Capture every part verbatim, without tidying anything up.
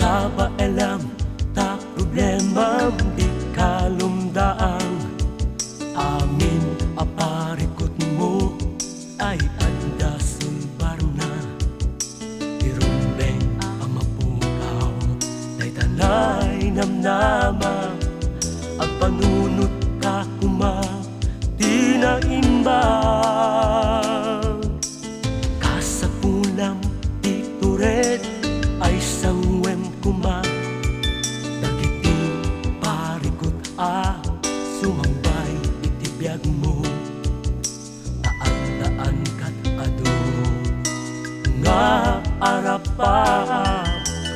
Abaelam ta problemam di kalumdaang. Amin a parikutmo ay adda sulbarna. Ti rumbeng a mapukaw dayta nainamnama. Agpanunotka koma ti naimbag. Kasapulam ti tured ay sangwem koma dagiti parikut a sumangbay iti biagmo. Ta addaan kad adu nga arapa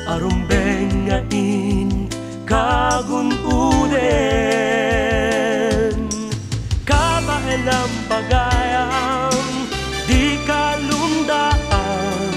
a rumbeng nga inkagun-oden. Kabaelam pagayam, di kalumdaang,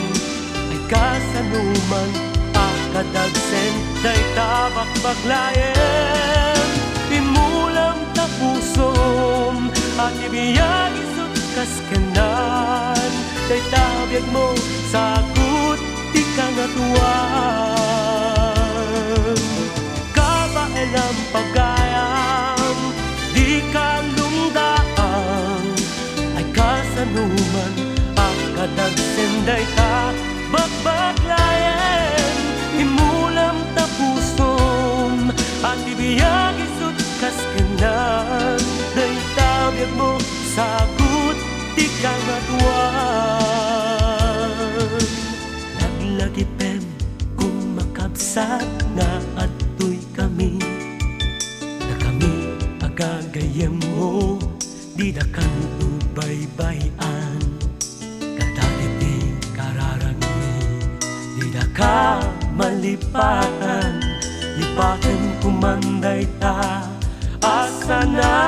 ay kasanoman a kadagsen dayta bakbak laeng. Imulam ta pusom a ti biag isut' kas kendan, dayta biagmo sagut ti Kangatoan. Kabaelam pagayam, di kalumdaang, ay kasanoman a kadagsen dayta bakbak laeng. Imulam ta pusom a ti biag isut' kas kendan, dayta biagmo sagut ti Kangatoan. Naglagipem koma, kabsat, nga adtoy kami. Dakami a gagayyemmo, di dakanto baybay-an. Kadagiti kararagmi, di daka malipatan. Lipatem koman dayta a saan a